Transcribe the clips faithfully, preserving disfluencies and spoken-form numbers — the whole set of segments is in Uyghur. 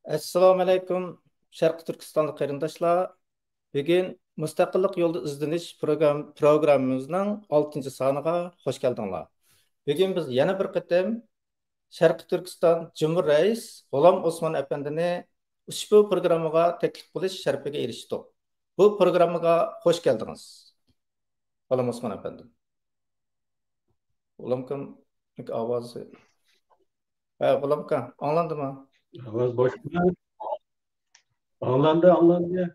ئەسسالامۇئەلەيكۇم، شەرقىي تۈركىستانلىق قېرىنداشلار. بۈگۈن مۇستەقىللىق يولىدا ئىزدىنىش پروگرام-، پروگراممىمىزنىڭ ئالتىنچى سانىغا خوش كەلدىڭلار. بۈگۈن بىز يەنە بىر قېتىم شەرقىي تۈركىستان جۇمھۇر رەئىس غۇلام ئوسمان ئەپەندىنى ئۇشبۇ پروگراممىغا تەكلىپ قىلىش شەرىپىگە ئېرىشتۇق. بۇ پروگراممىغا خوش كەلدىڭىز، غۇلام ئوسمان ئەپەندى. غۇلامكام ئاۋازى. ھە، غۇلامكا، ئاڭلاندىمۇ؟ ئاۋاز بوشما؟ ئاڭلاندى، ئاڭلاندى.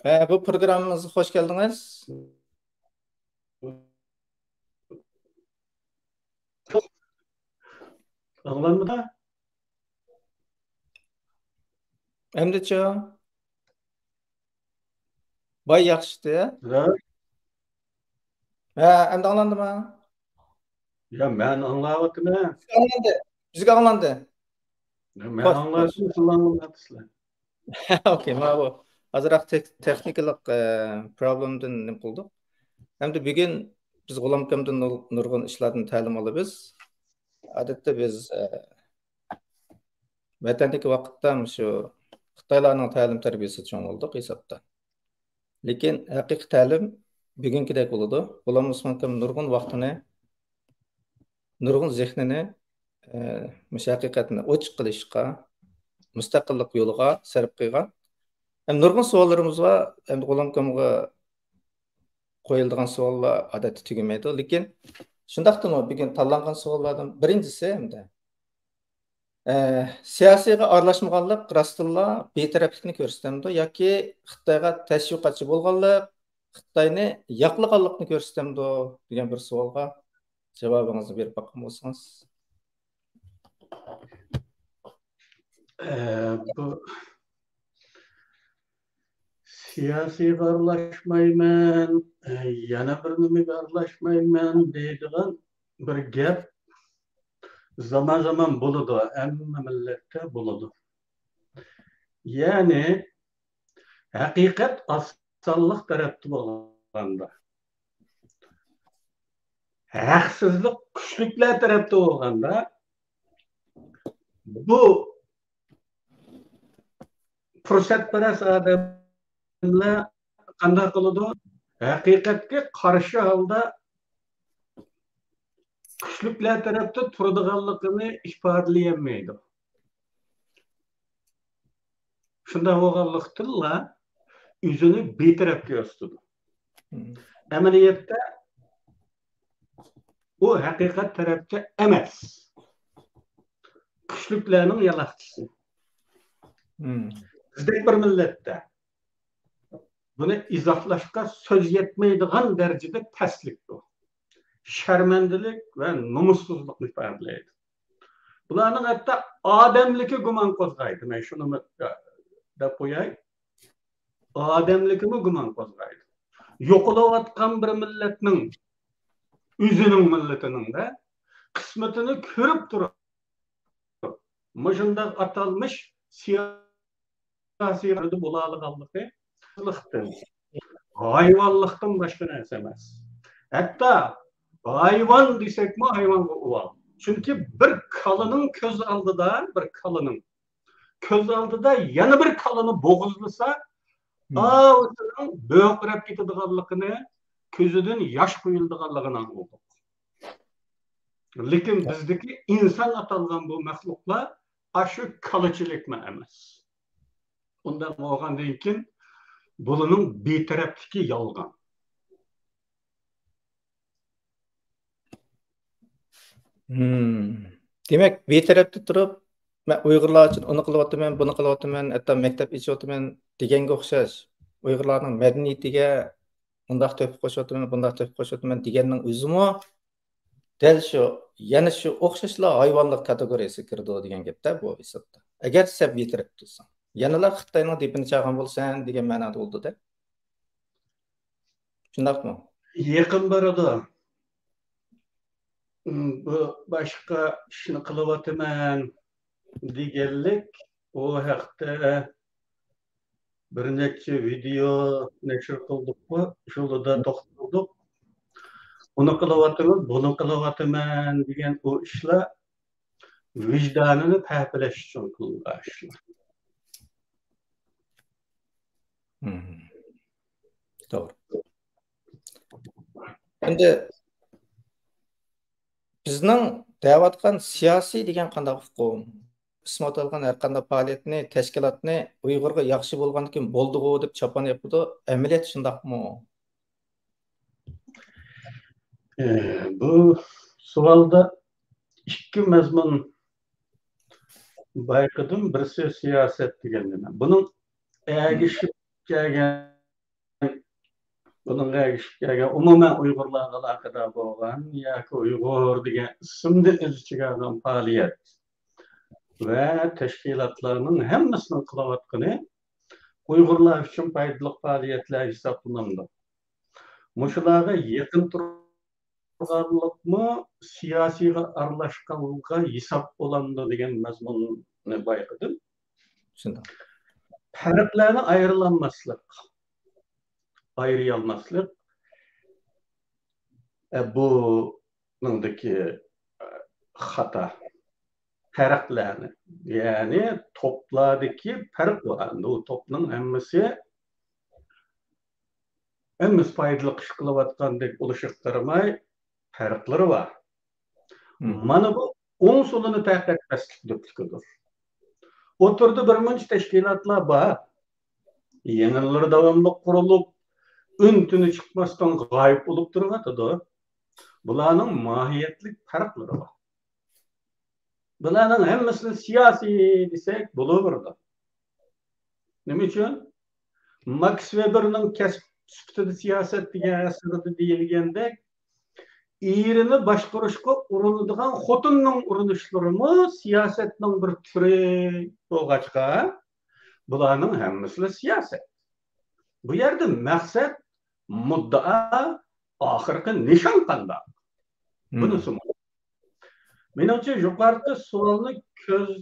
ھە، بۇ پروگراممىمىزغا خوش كەلدىڭىز. ئاڭلانمىدى؟ ئەمدىچۇ؟ باي ياخشىتى. ھە؟ ھە، ئەمدى ئاڭلاندىمۇ؟ يا، مەن ئاڭلاۋاتىمەن. بىزگە ئاڭلاندى. بىزگە ئاڭلاندى. مەن ئاڭلاسام، سىلەر ئاڭلىمايسىلەر. ئوكەي، مانا بۇ ئازراق تېك-، تېخنىكىلىق، ئە، پروبلېمدىن نېمە قىلدۇق. ئەمدى بۈگۈن بىز غۇلامكامدىن نۇر-، نۇرغۇن ئىشلاردىن تەلىم ئالىمىز. ئادەتتە بىز، ئە، ۋەتەندىكى ۋاقىتتا مۇشۇ خىتايلارنىڭ تەلىم تەربىيىسىدە چوڭ بولدۇق ھېسابتا. لېكىن ھەقىقىي تەلىم بۈگۈنكىدەك بولىدۇ. غۇلام ئوسمان ئاكام نۇرغۇن ۋاقتىنى، نۇرغۇن زېھنىنى، ئە، مۇشۇ ھەقىقەتنى ئوچۇق قىلىشقا، مۇستەقىللىق يولىغا سەرپ قىلغان. ھەم نۇرغۇن سوئاللىرىمىز بار. ئەمدى غۇلام ئاكامغا قويۇلىدىغان سوئاللار ئادەتتە تۈگىمەيدۇ. لېكىن شۇنداقتىمۇ بۈگۈن تاللانغان سوئاللاردىن بىرىنچىسى ئەمدى، ئە، سىياسىيغا ئارىلاشمىغانلىق راستتىنلا بىتەرەپلىكنى كۆرسىتەمدۇ ياكى خىتايغا تەشۋىقاتچى بولغانلىق، خىتاينى ياقلىغانلىقنى كۆرسىتەمدۇ دېگەن بىر سوئالغا جاۋابىڭىزنى بېرىپ باققان بولسىڭىز. ئە، بۇ سىياسىيغا ئارىلاشمايمەن، ئە، يەنە بىر نېمىگە ئارىلاشمايمەن دەيدىغان بىر گەپ زامان-زامان بولىدۇ، ھەممە مىللەتتە بولىدۇ. يەنى ھەقىقەت ئاسانلىق تەرەپتە بولغاندا، ھەقسىزلىق كۈچلۈكلەر تەرەپتە بولغاندا، بۇ پۇرسەتپەرەس ئادەملەر قانداق قىلىدۇ؟ ھەقىقەتكە قارشى ھالدا كۈچلۈكلەر تەرەپتە تۇرىدىغانلىقىنى ئىپادىلىيەلمەيدۇ. شۇنداق بولغانلىقتىنلا ئۆزىنى بىتەرەپ كۆرسىتىدۇ. مم. ئەمەلىيەتتە ئۇ ھەقىقەت تەرەپتە ئەمەس. كۈچلۈكلەرنىڭ يالاقچىسى. مم. بىزدەك بىر مىللەتتە بۇنى ئىزاھلاشقا سۆز يەتمەيدىغان دەرىجىدە پەسلىك بۇ. شەرمەندىلىك ۋە نومۇسسىزلىقنى ئىپادىلەيدۇ. بۇلارنىڭ ھەتتا ئادەملىكى گۇمان قوزغايدۇ. مەن شۇنىمۇ دەپ قوياي. ئادەملىكىمۇ گۇمان قوزغايدۇ. يوقىلىۋاتقان بىر مىللەتنىڭ، ئۆزىنىڭ مىللىتىنىڭ-دە قىسمىتىنى كۆرۈپ تۇرۇپ، مۇشۇنداق ئاتالمىش سىياسىي بولالىغانلىقى ئىنسانلىقتىن، ھايۋانلىقتىن باشقا نەرسە ئەمەس. ھەتتا ھايۋان دېسەكمۇ ھايۋانغا ئۇۋال. چۈنكى بىر كالىنىڭ كۆز ئالدىدا، بىر كالىنىڭ كۆز ئالدىدا يەنە بىر كالىنى بوغۇزلىسا، مم. ئاۋۇسىنىڭ بۆقۈرەپ كېتىدىغانلىقىنى، كۆزىدىن ياش قۇيۇلىدىغانلىقىنى ئاڭلىدۇق. لېكىن بىزدىكى ئىنسان ئاتالغان بۇ مەخلۇقلار ئاشۇ كالىچىلىكمۇ ئەمەس. ئۇنداق بولغاندىن كېيىن بۇلىنىڭ بىتەرەپلىكى يالغان. مم. دېمەك، بىتەرەپتە تۇرۇپ، مەن ئۇيغۇرلار ئۈچۈن ئۇنى قىلىۋاتىمەن، بۇنى قىلىۋاتىمەن، ھەتتا مەكتەپ ئېچىۋاتىمەن دېگەنگە ئوخشاش، ئۇيغۇرلارنىڭ مەدەنىيىتىگە ئۇنداق تۆھپە قوشۇۋاتىمەن، بۇنداق تۆھپە قوشۇۋاتىمەن دېگەننىڭ ئۆزىمۇ دەل شۇ، يەنە شۇ ئوخشاشلا ھايۋانلىق كاتېگورىيەسىگە كىرىدۇ دېگەن گەپتە بۇ ھېسابتا. ئەگەر سەن بىتەرەپ تۇرساڭ، يەنىلا خىتاينىڭ دېپىنى چالغان بولىسەن دېگەن مەنادا بولىدۇ-دە. شۇنداقمۇ؟ يېقىن بارىدۇ. بۇ باشقا ئىشنى قىلىۋاتىمەن دېگەنلىك، ئۇ ھەقتە بىر نەچچە ۋىدېئو نەشر قىلدۇققۇ، شۇلىدا توختالدۇق. ئۇنى قىلىۋاتىمەن، بۇنى قىلىۋاتىمەن دېگەن ئۇ ئىشلار ۋىجدانىنى پەپىلەش ئۈچۈن قىلىنغان ئىشلار. مم. توغرا. ئەمدى بىزنىڭ دەۋاتقان سىياسىي دېگەن قانداق ئۇقۇم؟ ئىسماتالغان ھەر قانداق پائالىيەتنى، تەشكىلاتنى ئۇيغۇرغا ياخشى بولغاندىكىن بولدىغۇ دەپ چاپان ياپىدۇ. ئەمەلىيەت شۇنداقمۇ؟ ئى، بۇ سوئالدا ئىككى مەزمۇن بايقىدىم. بىرسى سىياسەت دېگەن نېمە؟ بۇنىڭ ئەگىشىپ كەلگەن، بۇنىڭغا ئەگىشىپ كەلگەن ئومۇمەن ئۇيغۇرلارغا ئالاقىدار بولغان ياكى ئۇيغۇر دېگەن ئىسىمنى ئۆز ئىچىگە ئالغان پائالىيەت ۋە تەشكىلاتلارنىڭ ھەممىسىنىڭ قىلىۋاتقىنى ئۇيغۇرلار ئۈچۈن پايدىلىق پائالىيەتلەر ھېسابلىنىدۇ. مۇشۇلارغا يېقىن تۇرغانلىقمۇ سىياسىيغا ئارىلاشقانلىققا ھېساب بولامدۇ دېگەن مەزمۇننى بايقىدىم. شۇنداق. پەرقلەرنى ئايرىلالماسلىق، ئايرىيالماسلىق، ئە، بۇنىڭدىكى، ئە، خاتا. پەرقلەرنى، يەنى توپلاردىكى پەرق بار. ئەمدى ئۇ توپنىڭ ھەممىسى، ھەممىسى پايدىلىق ئىش قىلىۋاتقاندەك بولۇشىغا قارىماي، پەرقلىرى بار. مم. مانا بۇ ئوڭ سولىنى پەرق ئەتمەسلىك دۆپلۈكىدۇر. ئوتتۇرىدا بىر مۇنچە تەشكىلاتلار بار. يېڭىلىرى داۋاملىق قۇرۇلۇپ، ئۈن-تىنى چىقماستىن غايىب بولۇپ تۇرۇۋاتىدۇ. بۇلارنىڭ ماھىيەتلىك پەرقلىرى بار. بۇلارنىڭ ھەممىسىنى سىياسىي دېسەك بولۇۋېرىدۇ. نېمە ئۈچۈن؟ ماكس ۋېبېرنىڭ كەسىپ سۈپىتىدە سىياسەت دېگەن ئەسىرىدە دېيىلگەندەك، ئېرىنى باشقۇرۇشقا ئۇرۇنىدىغان خوتۇننىڭ ئۇرۇنۇشلىرىمۇ سىياسەتنىڭ بىر تۈرى بولغاچقا، بۇلارنىڭ ھەممىسىلا سىياسەت. بۇ يەردە مەقسەت، مۇددىئا، ئاخىرقى نىشان قانداق؟ مم. بۇنىسى مۇھىم. مېنىڭچە، يۇقىرىقى سوئالنى كۆز،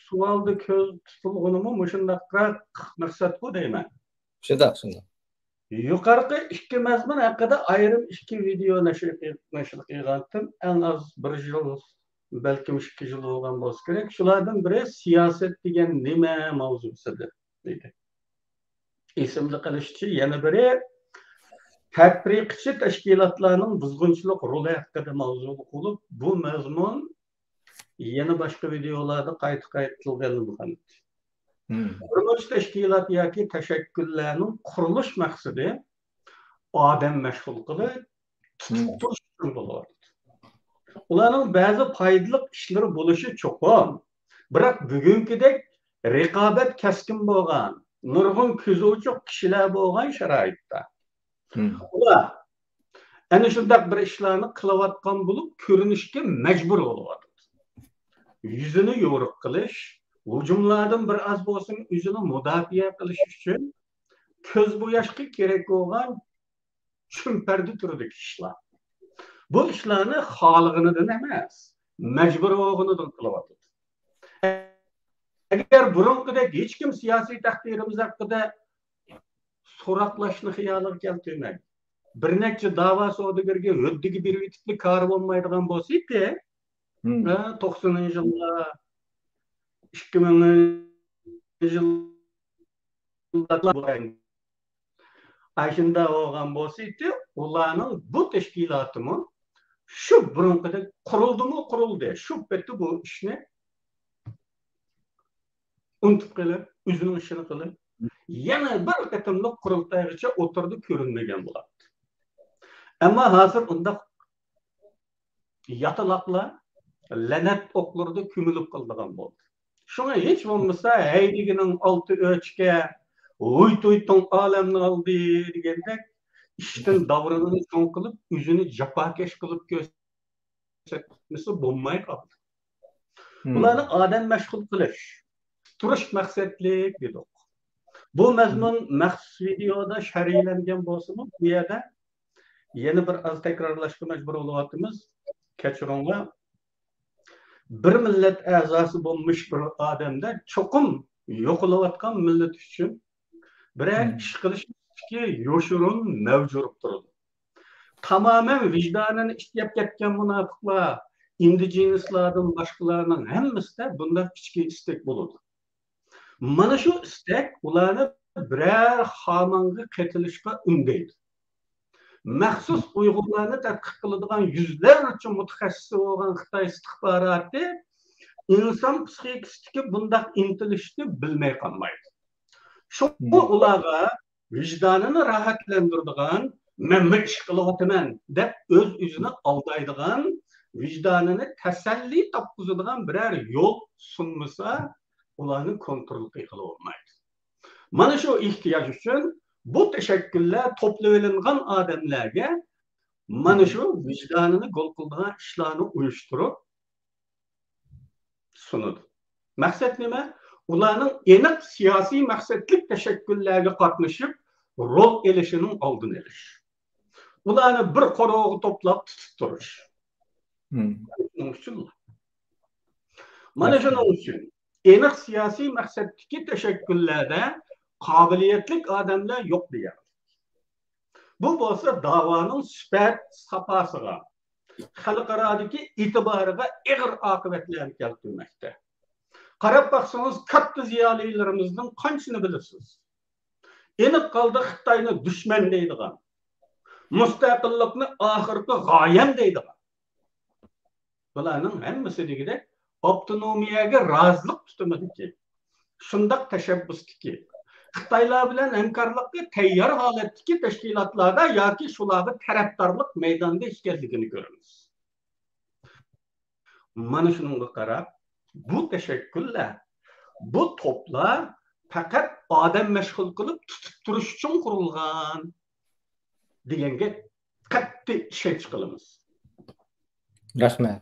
سوئالدا كۆز تۇتۇلغىنىمۇ مۇشۇنداقراق مەقسەتقۇ دەيمەن. شۇنداق، شۇنداق. يۇقىرىقى ئىككى مەزمۇن ھەققىدە ئايرىم ئىككى ۋىدېئو نەشر قىل-، نەشر قىلغانتىم. ئەڭ ئاز بىر يىل، بەلكىم ئىككى يىل بولغان بولسا كېرەك. شۇلاردىن بىرى سىياسەت دېگەن نېمە ماۋزۇسىدا ئىدى. ئېسىمدە قېلىشىچە، يەنە بىرى تەپرىقىچى تەشكىلاتلارنىڭ بۇزغۇنچىلىق رولى ھەققىدە ماۋزۇ بولۇپ، بۇ مەزمۇن يەنە باشقا ۋىدېئولاردا قايتا-قايتا تىلغا ئېلىنغان. مم. بىر مۇنچە تەشكىلات ياكى تەشەككۈللەرنىڭ قۇرۇلۇش مەقسىتى ئادەم مەشغۇل قىلىپ، تۇتۇپ تۇرۇش ئۈچۈن بولۇۋاتىدۇ. ئۇلارنىڭ بەزى پايدىلىق ئىشلىرى بولۇشى چوقۇم، بىراق بۈگۈنكىدەك رىقابەت كەسكىن بولغان، نۇرغۇن كۆزى ئوچۇق كىشىلەر بولغان شارائىتتا، مم. ئۇلار ئەنە شۇنداق بىر ئىشلارنى قىلىۋاتقان بولۇپ كۆرۈنۈشكە مەجبۇر بولۇۋاتىدۇ. يۈزىنى يورۇق قىلىش، ھۇجۇملاردىن بىر ئاز بولسىمۇ ئۆزىنى مۇداپىئە قىلىش ئۈچۈن كۆز بوياشقا كېرەك بولغان چۈمپەردە تۈرىدىكى ئىشلار. بۇ ئىشلارنى خالىغىنىدىن ئەمەس، مەجبۇر بولغىنىدىن قىلىۋاتىدۇ. ئەگەر بۇرۇنقىدەك ھېچكىم سىياسىي تەقدىرىمىز ھەققىدە سوراقلاشنى خىيالىغا كەلتۈرمەي، بىر نەچچە داۋا سودىگىرىگە ھۆددىگە بېرىۋېتىپلا كارى بولمايدىغان بولسا ئىدى، مم. ھە، توقسىنىنچى يىللار، ئىككى مىڭىنچى يىللار ئاشۇنداق بولغان بولسا ئىدى، ئۇلارنىڭ بۇ تەشكىلاتىمۇ شۇ بۇرۇنقىدەك قۇرۇلدىمۇ قۇرۇلدى. شۇ پېتى بۇ ئىشنى ئۇنتۇپ قېلىپ، ئۆزىنىڭ ئىشىنى قىلىپ، يەنە بىر قېتىملىق قۇرۇلتايغىچە ئوتتۇرىدا كۆرۈنمىگەن بولاتتى. ئەمما ھازىر ئۇنداق ياتىلاقلار لەنەت ئوقلىرىدا كۆمۈلۈپ قالىدىغان بولدى. شۇڭا ھېچ بولمىسا ھەيدىگىنىڭ ئالتە ئۆچكە، ھۇيت-ھۇيتۇڭ ئالەمنى ئالدى دېگەندەك، ئىشتىن داۋرىنىنى چوڭ قىلىپ، ئۆزىنى جاپاكەش قىلىپ كۆرسەتمىسە بولماي قالدى. مم. بۇلارنى ئادەم مەشغۇل قىلىش، تۇرۇش مەقسەتلىك دېدۇق. بۇ مەزمۇن مەخسۇس ۋىدېئودا شەرھلەنگەن بولسىمۇ، بۇ يەردە يەنە بىر ئاز تەكرارلاشقا مەجبۇر بولۇۋاتىمىز. كەچۈرۈڭلار. بىر مىللەت ئەزاسى بولمىش بىر ئادەمدە چوقۇم يوقىلىۋاتقان مىللەت ئۈچۈن بىرەر مم. ئىش قىلىش ئىستىكى يوشۇرۇن مەۋجۇت تۇرىدۇ. تامامەن ۋىجدانىنى ئىت يەپ كەتكەن مۇناپىقلار، ئىندىجېنىسلاردىن باشقىلارنىڭ ھەممىسىدە بۇنداق ئىچكى ئىستەك بولىدۇ. مانا شۇ ئىستەك ئۇلارنى بىرەر خامانغا قېتىلىشقا ئۈندەيدۇ. مەخسۇس ئۇيغۇرلارنى تەتقىق قىلىدىغان يۈزلەرچە مۇتەخەسسىسى بولغان خىتاي ئىستىخباراتى ئىنسان پسىخىكىسىدىكى بۇنداق ئىنتىلىشنى بىلمەي قالمايدۇ. شۇڭا ئۇلارغا ۋىجدانىنى راھەتلەندۈرىدىغان، مەنمۇ ئىش قىلىۋاتىمەن دەپ ئۆز-ئۆزىنى ئالدايدىغان، ۋىجدانىنى تەسەللى تاپقۇزىدىغان بىرەر يول سۇنمىسا، ئۇلارنى كونترول قىلغىلى بولمايدۇ. مانا شۇ ئېھتىياج ئۈچۈن بۇ تەشەككۈللەر توپلىۋېلىنغان ئادەملەرگە مانا شۇ ۋىجدانىنى گول قىلىدىغان ئىشلارنى ئۇيۇشتۇرۇپ سۇنىدۇ. مەقسەت نېمە؟ ئۇلارنىڭ ئېنىق سىياسىي مەقسەتلىك تەشەككۈللەرگە قاتنىشىپ رول ئېلىشىنىڭ ئالدىنى ئېلىش. ئۇلارنى بىر قورۇغا توپلاپ تۇتۇپ تۇرۇش. شۇنىڭ ئۈچۈن. مانا شۇنىڭ ئۈچۈن ئېنىق سىياسىي مەقسەتتىكى تەشەككۈللەردە قابىلىيەتلىك ئادەملەر يوق دېگەن. بۇ بولسا داۋانىڭ سۈپەت ساپاسىغا، خەلقئارادىكى ئېتىبارىغا ئېغىر ئاقىۋەتلەرنى كەلتۈرمەكتە. قاراپ باقسىڭىز، كاتتا زىيالىيلىرىمىزنىڭ قانچىنى بىلىسىز؟ ئېنىق ھالدا خىتاينى دۈشمەن دەيدىغان، مۇستەقىللىقنى ئاخىرقى غايەم دەيدىغان، بۇلارنىڭ ھەممىسى دېگۈدەك ئاپتونومىيەگە رازىلىق تۇتۇمىدىكى، شۇنداق تەشەببۇستىكى، خىتايلار بىلەن ھەمكارلىققا تەييار ھالەتتىكى تەشكىلاتلاردا ياكى شۇلارغا تەرەپدارلىق مەيدانىدا ئىكەنلىكىنى كۆرىمىز. مانا شۇنىڭغا قاراپ، بۇ تەشەككۈللەر، بۇ توپلار پەقەت ئادەم مەشغۇل قىلىپ تۇتۇپ تۇرۇش ئۈچۈن قۇرۇلغان دېگەنگە قەتئىي ئىشەنچ قىلىمىز. رەھمەت.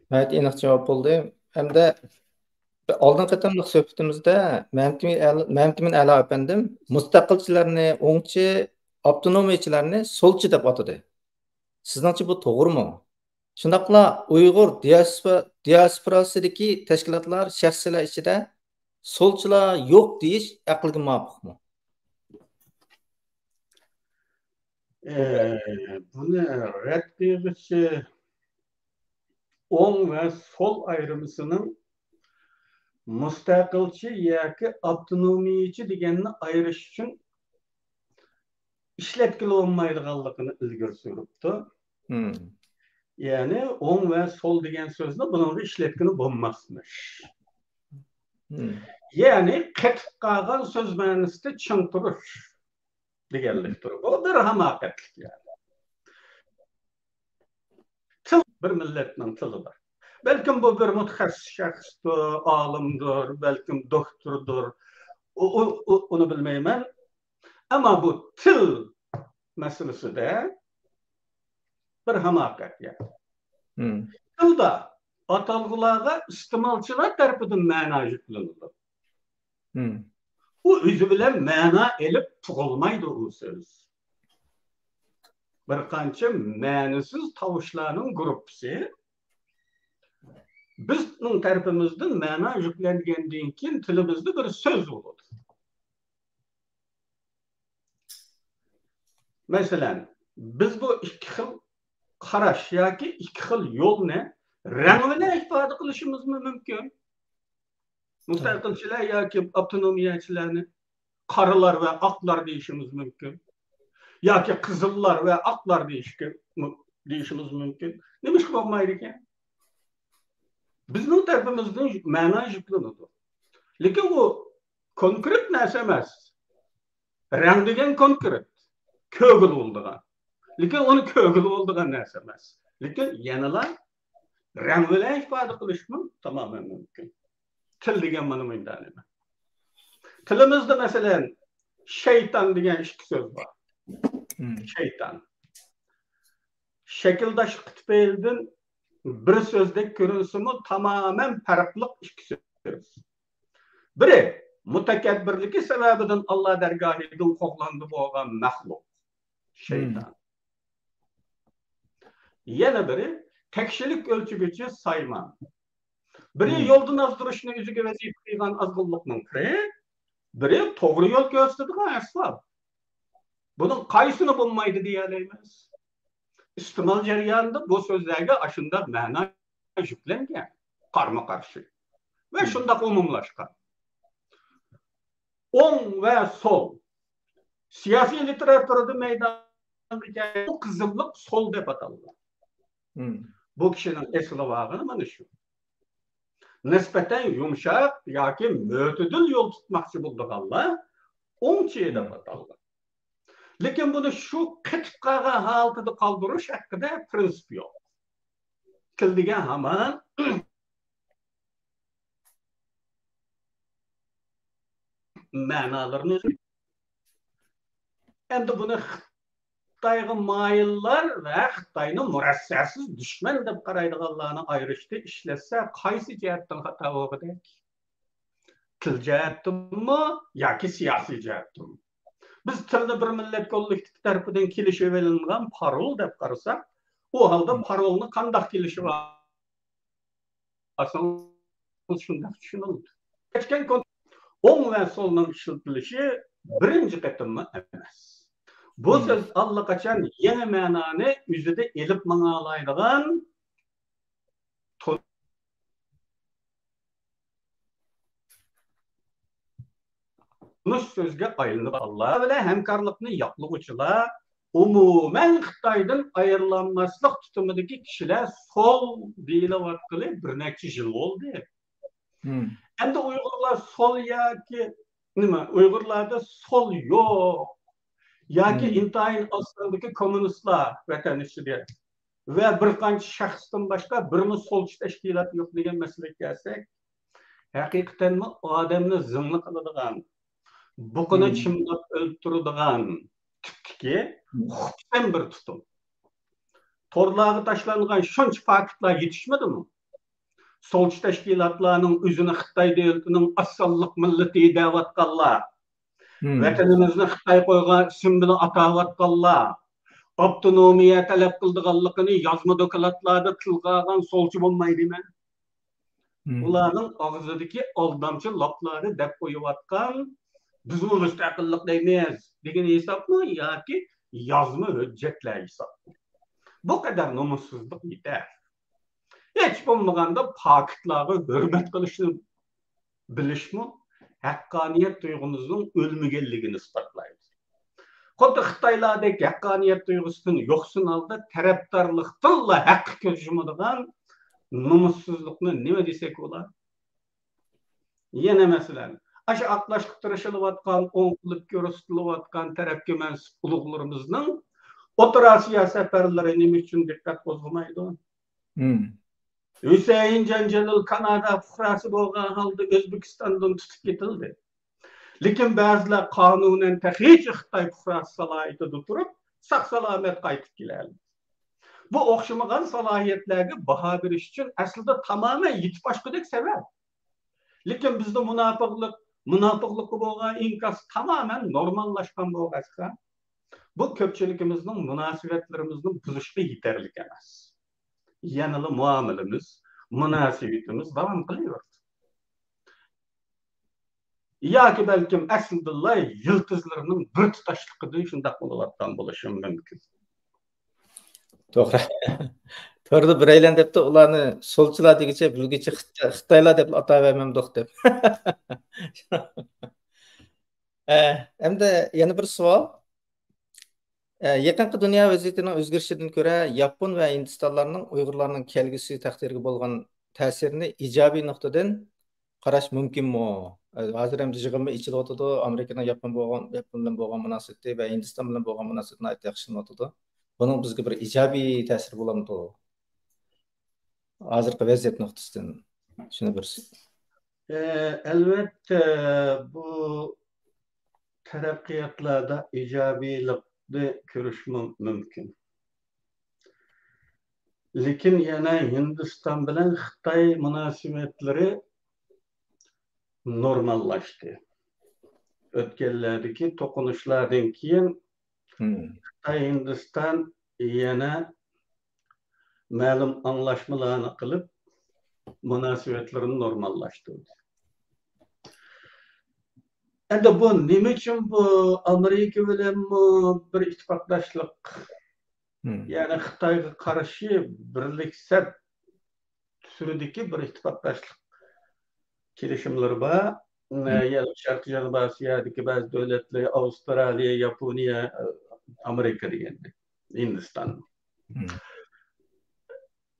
ناھايىتى ئېنىق جاۋاب بولدى. ھەمدە ئالدىنقى قېتىملىق سۆھبىتىمىزدە مەمتىمىن ئەلا، مەمتىمىن ئەلا ئەپەندىم مۇستەقىلچىلەرنى ئوڭچى، ئاپتونومىيچىلەرنى سولچى دەپ ئاتىدى. سىزنىڭچە بۇ توغرىمۇ؟ شۇنداقلا ئۇيغۇر دىياسپو-، دىياسپوراسىدىكى تەشكىلاتلار، شەخسلەر ئىچىدە سولچىلار يوق دېيىش ئەقىلگە مۇۋاپىقمۇ؟ ئە، بۇنى رەت قىلغۇچى ئوڭ ۋە سول ئايرىمىسىنىڭ مۇستەقىلچى ياكى ئاپتونومىيچى دېگەننى ئايرىش ئۈچۈن ئىشلەتكىلى بولمايدىغانلىقىنى ئىلگىرى سۈرۈپتۇ. يەنى ئوڭ ۋە سول دېگەن سۆزنى بۇنىڭغا ئىشلەتكىلى بولماسمىش. يەنى قېتىپ قالغان سۆز مەنىسىدە چىڭ تۇرۇش دېگەنلىكتۇر. بۇ بىر ھاماقەتلىك يەنى. تىل بىر مىللەتنىڭ تىلىدۇر. بەلكىم بۇ بىر مۇتەخەسسىس شەخستۇر، ئالىمدۇر، بەلكىم دوكتوردۇر. ئۇ، ئۇ، ئۇ، ئۇنى بىلمەيمەن. ئەمما بۇ تىل مەسىلىسىدە بىر ھاماقەت يەنى. تىلدا ئاتالغۇلارغا ئىستېمالچىلار تەرىپىدىن مەنا يۈكلىنىدۇ. ئۇ ئۆزى بىلەن مەنا ئېلىپ تۇغۇلمايدۇ ئۇ سۆز. بىر قانچە مەنىسىز تاۋۇشلارنىڭ گۇرۇپپىسى بىزنىڭ تەرىپىمىزدىن مەنا يۈكلەنگەندىن كېيىن تىلىمىزدا بىر سۆز بولىدۇ. مەسىلەن، بىز بۇ ئىككى خىل قاراش ياكى ئىككى خىل يولنى رەڭ بىلەن ئىپادە قىلىشىمىزمۇ مۇمكىن. مۇستەقىلچىلەر ياكى ئاپتونومىيەچىلەرنى قارىلار ۋە ئاقلار دېيىشىمىز مۇمكىن. ياكى قىزىللار ۋە ئاقلار دېيىشكە، دېيىشىمىز مۇمكىن. نېمىشقا بولمايدىكەن؟ بىزنىڭ تەرىپىمىزدىن مەنا يۈكلىنىدۇ. لېكىن ئۇ كونكرېت نەرسە ئەمەس. رەڭ دېگەن كونكرېت، كۆرگىلى بولىدىغان. لېكىن ئۇنى كۆرگىلى بولىدىغان نەرسە ئەمەس. لېكىن يەنىلا رەڭ بىلەن ئىپادە قىلىشمۇ تامامەن مۇمكىن. تىل دېگەن مانا مۇنداق نېمە. تىلىمىزدا، مەسىلەن، شەيتان دېگەن ئىككى سۆز بار. شەيتان. شەكىلداشلىقى تۈپەيلىدىن بىر سۆزدەك كۆرۈنسىمۇ، تامامەن پەرقلىق ئىككى سۆز. بىرى، مۇتەكەببىرلىكى سەۋەبىدىن ئاللا دەرگاھىدىن قوغلاندى بولغان مەخلۇق، شەيتان. يەنە بىرى، تەكشىلىك ئۆلچىگۈچى سايمان. بىرى، يولدىن ئازدۇرۇشنى ئۆزىگە ۋەزىپە قىلغان ئازغۇنلۇقنىڭ پىرى، بىرى، توغرا يول كۆرسىتىدىغان ئەسۋاب. بۇنىڭ قايسىنى بولمايدۇ دېيەلەيمىز؟ ئىستېمال جەريانىدا بۇ سۆزلەرگە ئاشۇنداق مەنا يۈكلەنگەن، قارمۇ قارشى ۋە شۇنداق ئومۇملاشقان. ئوڭ ۋە سول سىياسىي لىتېراتۇرىدا مەيدانغا كەلگەن بۇ قىزىللىق سول دەپ ئاتالغان. بۇ كىشىنىڭ ئېسىلىۋالغىنى مانا شۇ. نىسبەتەن يۇمشاق ياكى مۆتىدىل يول تۇتماقچى بولىدىغانلار ئوڭچى دەپ ئاتالغان. لېكىن بۇنى شۇ قېتىپ قالغان ھالىتىدە قالدۇرۇش ھەققىدە پىرىنسىپ يوق. تىل دېگەن ھامان مەنالىرىنى ئۆزگەرتىدۇ. ئەمدى بۇنى خىتايغا مايىللار ۋە خىتاينى مۇرەسسەسىز دۈشمەن دەپ قارايدىغانلارنى ئايرىشتا ئىشلەتسە، قايسى جەھەتتىن خاتا بولغۇدەك؟ تىل جەھەتتىنمۇ ياكى سىياسىي جەھەتتىنمۇ؟ بىز تىلنى بىر مىللەت كوللېكتىپى تەرىپىدىن كېلىشىۋېلىنغان پارول دەپ قارىساق، ئۇ ھالدا پارولنى قانداق كېلىشىۋالسىڭىز شۇنداق چۈشىنىلىدۇ. كەچكەن كون-، ئوڭ ۋە سولنىڭ ئىشلىتىلىشى بىرىنچى قېتىممۇ ئەمەس. بۇ سۆز ئاللىقاچان يېڭى مەنانى ئۆزىدە ئېلىپ ماڭالايدىغان تونۇش سۆزگە ئايلىنىپ قالغانلار بىلەن ھەمكارلىقنى ياقلىغۇچىلار ئومۇمەن خىتايدىن ئايرىلالماسلىق تۇتۇمىدىكى كىشىلەر سول دېيىلىۋاتقىلى بىر نەچچە يىل بولدى. ئەمدى ئۇيغۇرلار سول ياكى نېمە؟ ئۇيغۇرلاردا سول يوق ياكى ئىنتايىن ئاز ساندىكى كوممۇنىستلار ۋەتەن ئىچىدە ۋە بىر قانچە شەخستىن باشقا بىرمۇ سولچى تەشكىلات يوق دېگەن مەسىلىگە كەلسەك، ھەقىقەتەنمۇ ئادەمنى زىڭنە قىلىدىغان، بۇقىنى چىمداپ ئۆلتۈرىدىغان تىپتىكى خۇپسەن بىر تۇتۇم. تورلارغا تاشلانغان شۇنچە پاكىتلار يېتىشمىدىمۇ؟ سولچى تەشكىلاتلارنىڭ ئۆزىنى خىتاي دۆلىتىنىڭ ئاز سانلىق مىللىتى دەۋاتقانلار، ۋەتىنىمىزنى خىتاي قويغان ئىسىم بىلەن ئاتاۋاتقانلار، ئاپتونومىيە تەلەپ قىلىدىغانلىقىنى يازما دوكلاتلاردا تىلغا ئالغان سولچى بولمايدىمەن. ئۇلارنىڭ ئاغزىدىكى ئالدامچى لاپلارنى دەپ قويۇۋاتقان، بىزمۇ مۇستەقىللىق دەيمىز دېگەن ھېسابمۇ ياكى يازما ھۆججەتلەر ھېسابمۇ؟ بۇ قەدەر نومۇسسىزلىق يېتەر. ھېچ بولمىغاندا پاكىتلارغا ھۆرمەت قىلىشنى بىلىشمۇ ھەققانىيەت تۇيغۇمىزنىڭ ئۆلمىگەنلىكىنى ئىسپاتلايدۇ. خۇددى خىتايلاردەك ھەققانىيەت تۇيغۇسىدىن يوقسۇن ھالدا تەرەپدارلىقتىنلا ھەققە كۆز يۇمىدىغان نومۇسسىزلىقنى نېمە دېسەك بولا؟ يەنە مەسىلەن، ئاشۇ ئاقلاشقا تىرىشىلىۋاتقان، ئوڭ قىلىپ كۆرسىتىلىۋاتقان تەرەپكە مەنسۇپ ئۇلۇغلىرىمىزنىڭ ئوتتۇرا ئاسىيا سەپەرلىرى نېمە ئۈچۈن دىققەت قوزغىمايدۇ؟ ھۈسەيىن جانجېلىل كانادا پۇقراسى بولغان ھالدا ئۆزبېكىستاندىن تۇتۇپ كېتىلدى. لېكىن بەزىلەر قانۇنەن تېخىچە خىتاي پۇقراسى سالاھىيىتىدە تۇرۇپ، ساق-سالامەت قايتىپ كېلەلمىدى. بۇ ئوخشىمىغان سالاھىيەتلەرگە باھا بېرىش ئۈچۈن ئەسلىدە تامامەن يېتىپ ئاشقۇدەك سەۋەب. لېكىن بىزدە مۇناپىقلىق، مۇناپىقلىققا بولغان ئىنكاس تامامەن نورماللاشقان بولغاچقا، بۇ كۆپچىلىكىمىزنىڭ مۇناسىۋەتلىرىمىزنى بۇزۇشقا يېتەرلىك ئەمەس. يەنىلا مۇئامىلىمىز، مۇناسىۋىتىمىز داۋام قىلىۋېرىدۇ. ياكى بەلكىم ئەسلىدىنلا يىلتىزلىرىنىڭ بىر تۇتاشلىقىدىن شۇنداق بولۇۋاتقان بولۇشى مۇمكىن. توغرا. توردا بىرەيلەن دەپتۇ، ئۇلارنى سولچىلار دېگۈچە بىلگۈچى خىت-، خىتايلار دەپ ئاتاۋەرمەمدۇق دەپ. ئە، ئەمدى يەنە بىر سوئال. ئە، يېقىنقى دۇنيا ۋەزىيىتىنىڭ ئۆزگىرىشىدىن كۆرە، ياپون ۋە ھىندىستانلارنىڭ ئۇيغۇرلارنىڭ كەلگۈسى تەقدىرىگە بولغان تەسىرىنى ئىجابىي نۇقتىدىن قاراش مۇمكىنمۇ؟ ھازىر ھەم يىغىنمۇ ئېچىلىۋاتىدۇ. ئامېرىكىنىڭ ياپون بولغان، ياپون بىلەن بولغان مۇناسىۋىتى ۋە ھىندىستان بىلەن بولغان مۇناسىۋىتى ناھايىتى ياخشىلىنىۋاتىدۇ. بۇنىڭ بىزگە بىر ئىجابىي تەسىرى بولامدۇ؟ ھازىرقى ۋەزىيەت نۇقتىسىدىن شۇنى بىر. ئە، ئەلۋەتتە، بۇ تەرەققىياتلاردا ئىجابىيلىقنى كۆرۈشمۇ مۇمكىن. لېكىن يەنە ھىندىستان بىلەن خىتاي مۇناسىۋەتلىرى نورماللاشتى. ئۆتكەنلەردىكى توقۇنۇشلاردىن كېيىن خىتاي ھىندىستان يەنە مەلۇم ئاڭلاشمىلارنى قىلىپ، مۇناسىۋەتلىرىنى نورماللاشتۇردى. ئەمدى بۇ نېمە ئۈچۈن بۇ ئامېرىكا بىلەنمۇ بىر ئىتتىپاقداشلىق يەنى خىتايغا قارشى بىرلىك سەپ تۈرىدىكى بىر ئىتتىپاقداشلىق كېلىشىملىرى بار. يەنى شەرقىي جەنۇبىي ئاسىيادىكى بەزى دۆلەتلەر، ئاۋسترالىيە، ياپونىيە، ئامېرىكا دېگەندەك، ھىندىستان.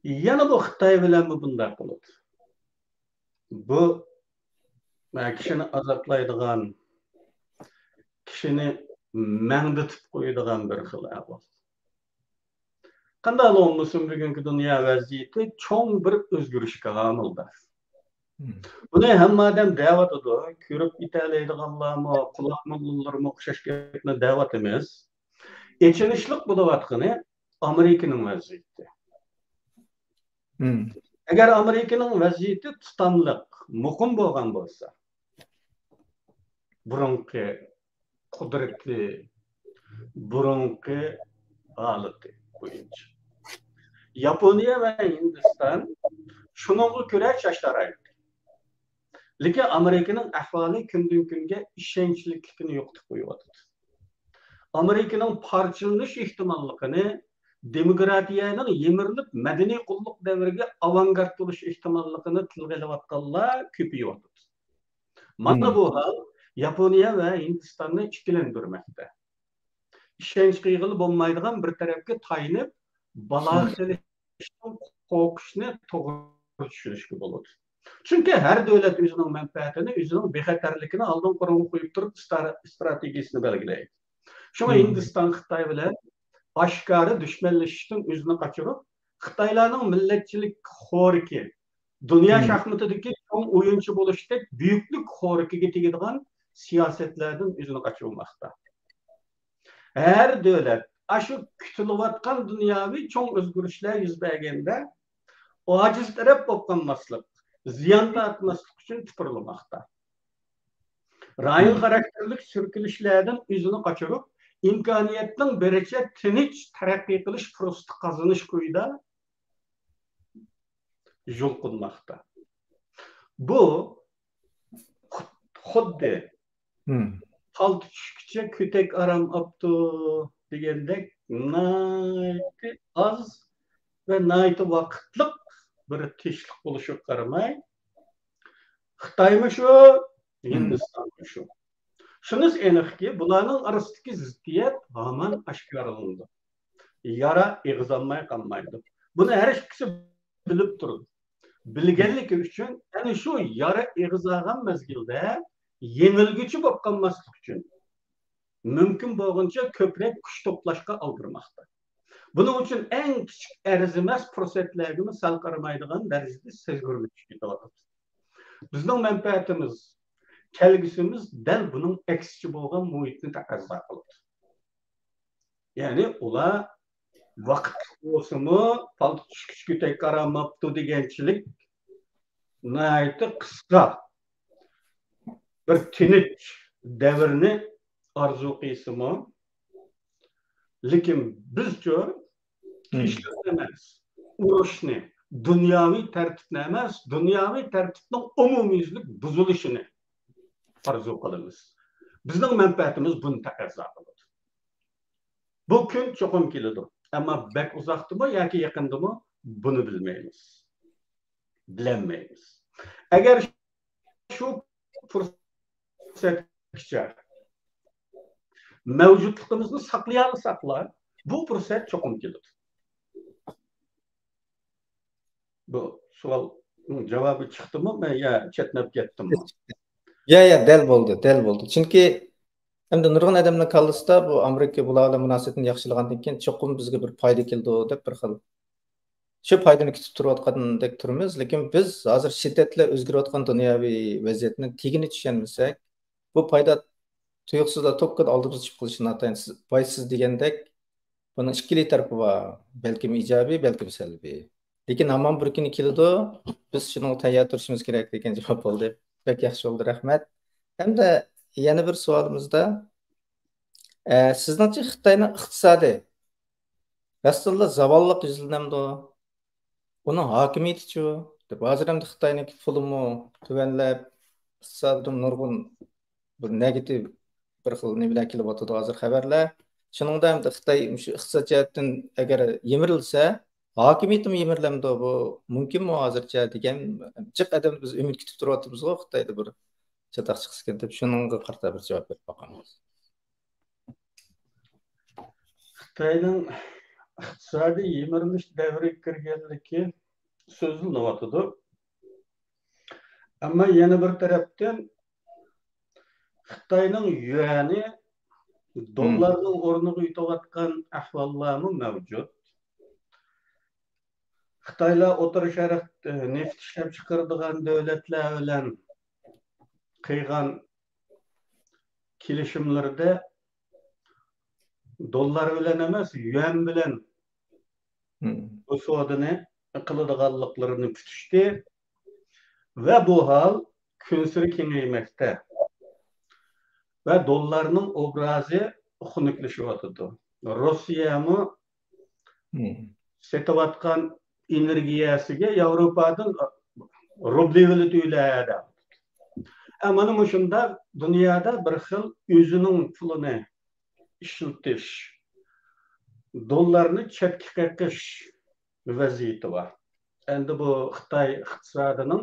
يەنە بۇ خىتاي بىلەنمۇ بۇنداق بولىدۇ. بۇ، ئە، كىشىنى ئازابلايدىغان، كىشىنى مەڭدىتىپ قويىدىغان بىر خىل ئەھۋال. قانداقلا بولمىسۇن، بۈگۈنكى دۇنيا ۋەزىيىتى چوڭ بىر ئۆزگىرىشكە ھامىلىدار. بۇنى ھەممە ئادەم دەۋاتىدۇ. كۆرۈپ يېتەلەيدىغانلارمۇ، قۇلاق موللىلىرىمۇ ئوخشاش گەپنى دەۋاتىمىز. ئېچىنىشلىق بولۇۋاتقىنى ئامېرىكىنىڭ ۋەزىيىتى. ئەگەر ئامېرىكىنىڭ ۋەزىيىتى تۇتاملىق، مۇقىم بولغان بولسا، بۇرۇنقى قۇدرىتى، بۇرۇنقى ھالىتى بويىچە، ياپونىيە ۋە ھىندىستان شۇنىڭغا كۆرە چاچ تارايدۇ. لېكىن ئامېرىكىنىڭ ئەھۋالى كۈندىن-كۈنگە ئىشەنچلىكلىكىنى يوقىتىپ قويۇۋاتىدۇ. ئامېرىكىنىڭ پارچىلىنىش ئېھتىماللىقىنى، دېموكراتىيەنىڭ يىمىرىلىپ، مەدەنىي قۇللۇق دەۋرىگە ئاۋانگارت بولۇش ئېھتىماللىقىنى تىلغا ئېلىۋاتقانلار كۆپىيىۋاتىدۇ. مانا بۇ ھال ياپونىيە ۋە ھىندىستاننى ئىككىلەندۈرمەكتە. ئىشەنچ قىلغىلى بولمايدىغان بىر تەرەپكە تايىنىپ، بالا سېلىشتىن قورقۇشنى توغرا چۈشىنىشكە بولىدۇ. چۈنكى ھەر دۆلەت ئۆزىنىڭ مەنپەئەتىنى، ئۆزىنىڭ بىخەتەرلىكىنى ئالدىنقى ئورۇنغا قويۇپ تۇرۇپ، ئىستار-، ئىستراتېگىيىسىنى بەلگىلەيدۇ. شۇڭا ھىندىستان خىتاي بىلەن ئاشكارا دۈشمەنلىشىشتىن ئۆزىنى قاچۇرۇپ، خىتايلارنىڭ مىللەتچىلىك خورىكى، دۇنيا شاھمىتىدىكى چوڭ ئويۇنچى بولۇشتەك بۈيۈكلۈك خورىكىگە تېگىدىغان سىياسەتلەردىن ئۆزىنى قاچۇرماقتا. ھەر دۆلەت ئاشۇ كۈتۈلۈۋاتقان دۇنياۋى چوڭ ئۆزگىرىشلەر يۈز بەرگەندە ئاجىز تەرەپ بولۇپ قالماسلىق، زىيان تارتماسلىق ئۈچۈن تۇپۇرلىماقتا. رايون خاراكتېرلىك سۈركىلىشلەردىن ئۆزىنى قاچۇرۇپ، ئىمكانىيەتنىڭ بىرىچە تىنچ تەرەققىي قىلىش پۇرسىتى قازىنىش كويىدا يۇلقۇنماقتا. بۇ خۇد-، خۇددى پالتا چۈشكىچە كۆتەك ئارام ئاپتۇ دېگەندەك ناھايىتى ئاز ۋە ناھايىتى ۋاقىتلىق بىر تىنچلىق بولۇشىغا قارىماي، خىتايمۇ شۇ، ھىندىستانمۇ شۇ. شۇنىسى ئېنىقكى، بۇلارنىڭ ئارىسىدىكى زىددىيەت ھامان ئاشكارىلىنىدۇ. يارا ئېغىزالماي قالمايدۇ. بۇنى ھەر ئىككىسى بىلىپ تۇرىدۇ. بىلگەنلىكى ئۈچۈن ئەنە شۇ يارا ئېغىز ئالغان مەزگىلدە يېڭىلگۈچى بولۇپ قالماسلىق ئۈچۈن مۇمكىن بولغىنىچە كۆپرەك كۈچ توپلاشقا ئالدىرىماقتا. بۇنىڭ ئۈچۈن ئەڭ كىچىك ئەرزىمەس پۇرسەتلەرگىمۇ سەل قارىمايدىغان دەرىجىدە سەزگۈرلىشىپ كېتىۋاتىدۇ. بىزنىڭ مەنپەئەتىمىز، كەلگۈسىمىز دەل بۇنىڭ ئەكسىچە بولغان مۇھىتنى تەقەززا قىلىدۇ. يەنى ئۇلار ۋاقىتلىق بولسىمۇ، پالتا چۈشكىچە كۆتەك ئارام ئاپتۇ دېگەنچىلىك ناھايىتى قىسقا بىر تىنچ دەۋرنى ئارزۇ قىلسىمۇ، لېكىن بىزچۇ، تىنچلىقنى ئەمەس، ئۇرۇشنى، دۇنياۋى تەرتىپنى ئەمەس، دۇنياۋى تەرتىپنىڭ ئومۇميۈزلۈك بۇزۇلۇشىنى ئارزۇ قىلىمىز. بىزنىڭ مەنپەئەتىمىز بۇنى تەقەززا قىلىدۇ. بۇ كۈن چوقۇم كېلىدۇ. ئەمما بەك ئۇزاقتىمۇ ياكى يېقىندىمۇ، بۇنى بىلمەيمىز. بىلەلمەيمىز. ئەگەر شۇ پۇرسەتكىچە مەۋجۇتلۇقىمىزنى ساقلىيالىساقلا، بۇ پۇرسەت چوقۇم كېلىدۇ. بۇ سوئالنىڭ جاۋابى چىقتىمۇ، مەن يا چەتنەپ كەتتىممۇ؟ يا، يا، دەل بولدى، دەل بولدى. چۈنكى ئەمدى نۇرغۇن ئادەمنىڭ كاللىسىدا بۇ ئامېرىكا بۇلار بىلەن مۇناسىۋىتىنى ياخشىلىغاندىن كېيىن چوقۇم بىزگە بىر پايدا كېلىدۇ دەپ بىر خىل شۇ پايدىنى كۈتۈپ تۇرۇۋاتقاندەك تۇرىمىز. لېكىن بىز ھازىر شىددەتلەر ئۆزگىرىۋاتقان دۇنياۋى ۋەزىيەتنىڭ تېگىنى چۈشەنمىسەك، بۇ پايدا تۇيۇقسىزلا توككىدا ئالدىمىزغا چۈشۈپ قېلىشى ناتايىن، بايسىز دېگەندەك، بۇنىڭ ئىككىلى تەرىپى بار. بەلكىم ئىجابىي، بەلكىم سەلبىي. لېكىن ھامان بىر كۈنى كېلىدۇ، بىز شۇنىڭغا تەييار تۇرۇشىمىز كېرەك دېگەن جاۋاب بولدى. بەك ياخشى بولدى، رەھمەت. ھەمدە يەنە بىر سوئالىمىزدا، ئە، سىزنىڭچە خىتاينىڭ ئىقتىسادى راستتىنلا زاۋاللىق يۈزلىنەمدۇ؟ ئۇنىڭ ھاكىمىيىتىچۇ؟ دەپ، ھازىر ئەمدى خىتاينىڭكى پۇلىمۇ تۆۋەنلەپ، ئىقتىسادىدىمۇ نۇرغۇن بىر نېگاتىپ بىر خىل نېمىلەر كېلىۋاتىدۇ ھازىر خەۋەرلەر. شۇنىڭدا ئەمدى خىتاي مۇشۇ ئىقتىساد جەھەتتىن ئەگەر يىمىرىلسە، ھاكىمىيىتىمۇ يىمىرىلەمدۇ بۇ؟ مۇمكىنمۇ ھازىرچە دېگەن جىق ئادەمدە بىز ئۈمىد كۈتۈپ تۇرۇۋاتىمىزغۇ، خىتايدا بىر چاتاق چىقسىكەن دەپ، شۇنىڭغا قارىتا بىر جاۋاب بېرىپ باقامىز. خىتاينىڭ ئىقتىسادىي يىمىرىلىش دەۋرىگە كىرگەنلىكى سۆزلىنىۋاتىدۇ. ئەمما يەنە بىر تەرەپتىن خىتاينىڭ يۈەنى دوللارنىڭ ئورنىغا يېتىۋاتقان ئەھۋاللارمۇ مەۋجۇت. خىتايلار ئوتتۇرا شەرق، ئى، نېفىت ئىشلەپچىقىرىدىغان دۆلەتلەر بىلەن قىلغان كېلىشىملىرىدە دوللار بىلەن ئەمەس، يۈەن بىلەن بۇ سودىنى قىلىدىغانلىقلىرىنى پۈتۈشتى ۋە بۇ ھال كۈنسېرى كېڭەيمەكتە ۋە دوللارنىڭ ئوبرازى خۇنۈكلىشىۋاتىدۇ. روسىيەمۇ سېتىۋاتقان ئېنېرگىيەسىگە ياۋروپادىن روبلى بىلەن تۆلەيدۇ. ئە، مانا مۇشۇنداق دۇنيادا بىر خىل ئۆزىنىڭ پۇلىنى ئىشلىتىش، دوللارنى چەتكە قېقىش ۋەزىيىتى بار. ئەمدى بۇ خىتاي ئىقتىسادىنىڭ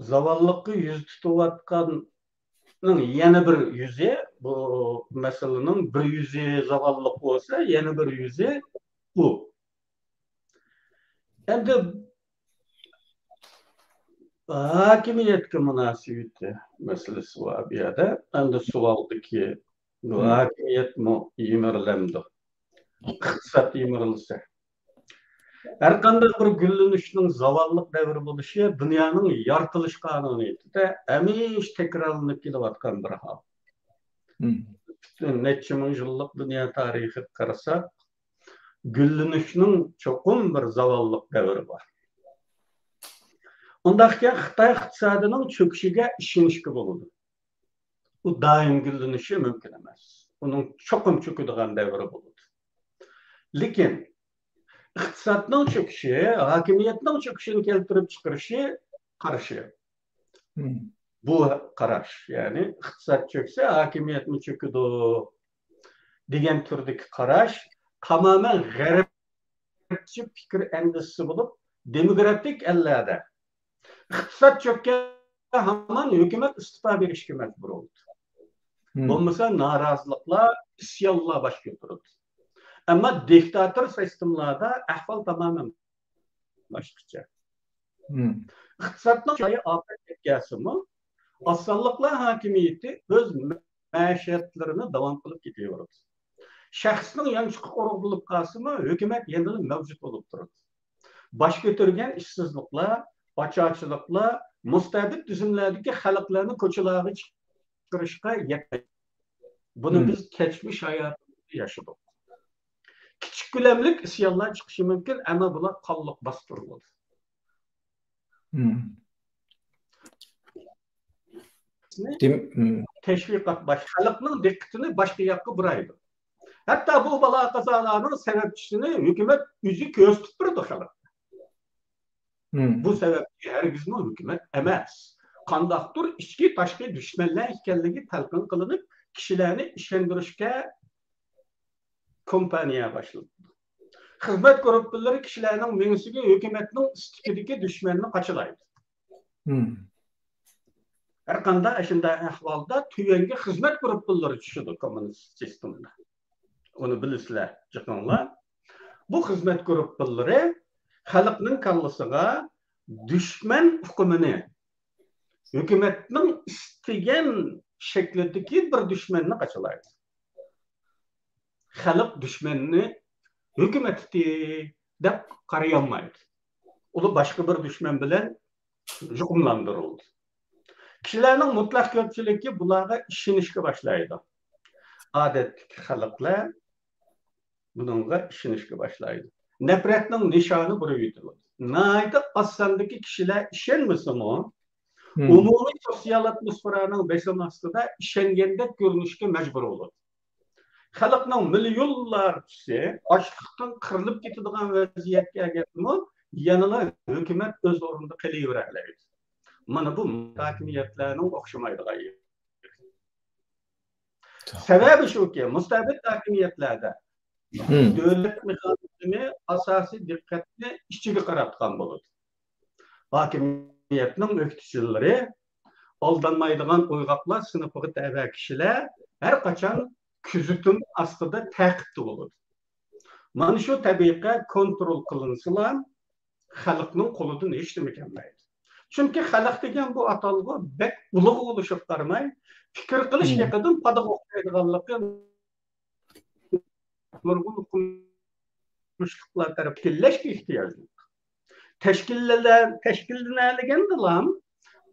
زاۋاللىققا يۈز تۇتۇۋاتقاننىڭ يەنە بىر يۈزى، بۇ مەسىلىنىڭ بىر يۈزى زاۋاللىق بولسا، يەنە بىر يۈزى بۇ. ئەمدى ھاكىمىيەتكە مۇناسىۋىتى مەسىلىسى بار بۇ يەردە. ئەمدى سوئالدىكى، بۇ ھاكىمىيەتمۇ يىمىرىلەمدۇ؟ ئىقتىساد يىمىرىلسە. ھەر قانداق بىر گۈللىنىشنىڭ زاۋاللىق دەۋرى بولۇشى دۇنيانىڭ يارىتىلىش قانۇنىيىتىدە ھەمىشە تەكرارلىنىپ كېلىۋاتقان بىر ھال. پۈتۈن نەچچە مىڭ يىللىق دۇنيا تارىخىغا قارىساق، گۈللىنىشنىڭ چوقۇم بىر زاۋاللىق دەۋرى بار. ئۇنداقكەن، خىتاي ئىقتىسادىنىڭ چۆكۈشىگە ئىشىنىشكە بولىدۇ. ئۇ دائىم گۈللىنىشى مۇمكىن ئەمەس. ئۇنىڭ چوقۇم چۆكىدىغان دەۋرى بولىدۇ. لېكىن ئىقتىسادنىڭ چۆكۈشى ھاكىمىيەتنىڭ چۆكۈشىنى كەلتۈرۈپ چىقىرىشى قارشى. بۇ قاراش، يەنى ئىقتىساد چۆكسە ھاكىمىيەتمۇ چۆكىدۇ دېگەن تۈردىكى قاراش تامامەن غەربچە پىكىر ئەندىزىسى بولۇپ، دېموكراتىك ئەللەردە ئىقتىساد چۆككەندە ھامان ھۆكۈمەت ئىستېپا بېرىشكە مەجبۇر بولىدۇ. بولمىسا نارازىلىقلار، ئىسيانلار باش كۆتۈرىدۇ. ئەمما دىكتاتور سىستېمىلاردا ئەھۋال تامامەن باشقىچە. ئىقتىسادنىڭ جايى ئاپەت يەتكەنسىمۇ، ئاز سانلىقلار ھاكىمىيىتى ئۆز مەشىئەتلىرىنى داۋام قىلىپ كېتىۋېرىدۇ. شەخسنىڭ يانچۇقى قۇرۇق بولۇپ قالسىمۇ، ھۆكۈمەت يەنىلا مەۋجۇت بولۇپ تۇرىدۇ. باش كۆتۈرگەن ئىشسىزلىقلار، ئاچارچىلىقلار مۇستەبىت تۈزۈملەردىكى خەلقلەرنى كوچىلارغا چىقىرىشقا يەتمەيدۇ. بۇنى بىز كەچمىش ھاياتىمىزدا ياشىدۇق. كىچىك كۆلەملىك ئىسيانلار چىقىشى مۇمكىن، ئەمما بۇلار قانلىق باستۇرۇلىدۇ. تەشۋىقات باش-، خەلقنىڭ دىققىتىنى باشقا ياققا بۇرايدۇ. ھەتتا بۇ بالا-قازالارنىڭ سەۋەبچىسىنى ھۆكۈمەت ئۆزى كۆرسىتىپ بېرىدۇ خەلققە. بۇ سەۋەبچى ھەرگىزمۇ ھۆكۈمەت ئەمەس. قانداقتۇر ئىچكى-تاشقى دۈشمەنلەر ئىكەنلىكى تەلقىن قىلىنىپ، كىشىلەرنى ئىشەندۈرۈشكە كومپانىيە باشلىنىدۇ. خىزمەت گۇرۇپپىلىرى كىشىلەرنىڭ مېڭىسىگە ھۆكۈمەتنىڭ ئىستىكىدىكى دۈشمەننى قاچىلايدۇ. ھەر قانداق ئاشۇنداق ئەھۋالدا تۆۋەنگە خىزمەت گۇرۇپپىلىرى چۈشىدۇ كوممۇنىست سىستېمىدا. ئۇنى بىلىسىلەر، جىقىڭلار. بۇ خىزمەت گۇرۇپپىلىرى خەلقنىڭ كاللىسىغا دۈشمەن ئۇقۇمىنى، ھۆكۈمەتنىڭ ئىستىگەن شەكلىدىكى بىر دۈشمەننى قاچىلايدۇ. خەلق دۈشمەننى ھۆكۈمەت ئىتى دەپ قارىيالمايدۇ. ئۇلار باشقا بىر دۈشمەن بىلەن يۇقۇملاندۇرۇلدى. كىشىلەرنىڭ مۇتلەق كۆپچىلىكى بۇلارغا ئىشىنىشكە باشلايدۇ. ئادەتتىكى خەلقلەر بۇنىڭغا ئىشىنىشكە باشلايدۇ. نەپرەتنىڭ نىشانى بۇرۇۋېتىلىدۇ. ناھايىتى ئاز ساندىكى كىشىلەر ئىشەنمىسىمۇ، ئومۇمىي سوتسىيال ئاتموسفېرانىڭ بېسىمى ئاستىدا ئىشەنگەندەك كۆرۈنۈشكە مەجبۇر بولىدۇ. خەلقنىڭ مىليونلارچىسى ئاچلىقتىن قىرىلىپ كېتىدىغان ۋەزىيەتكە كەلگەندىمۇ، يەنىلا ھۆكۈمەت ئۆز ئورنىدا قېلىۋېرەلەيدۇ. مانا بۇ ھاكىمىيەتلەرنىڭ ئوخشىمايدىغان يېرى. سەۋەبى شۇكى، مۇستەبىت ھاكىمىيەتلەردە دۆلەت مېخانىزمى ئاساسىي دىققەتنى ئىچىگە قاراتقان بولىدۇ. ھاكىمىيەتنىڭ ئۆكتىچىلىرى، ئالدانمايدىغان ئويغاقلار سىنىپىغا تەۋە كىشىلەر ھەر قاچان كۆزىتىم ئاستىدا، تەقىبتە بولىدۇ. مانا شۇ تەبىقە كونترول قىلىنسىلا، خەلقنىڭ قولىدىن ھېچنېمە كەلمەيدۇ. چۈنكى خەلق دېگەن بۇ ئاتالغۇ بەك ئۇلۇغ بولۇشىغا قارىماي، پىكىر قىلىش ھەققىدىن پادىغا ئوخشايدىغانلىقى، نۇرغۇن ئوقۇمۇشلۇقلار تەرەپ تەشكىللەشكە ئېھتىياجلىق. تەشكىللە-، تەشكىللىنەلىگەندىلا،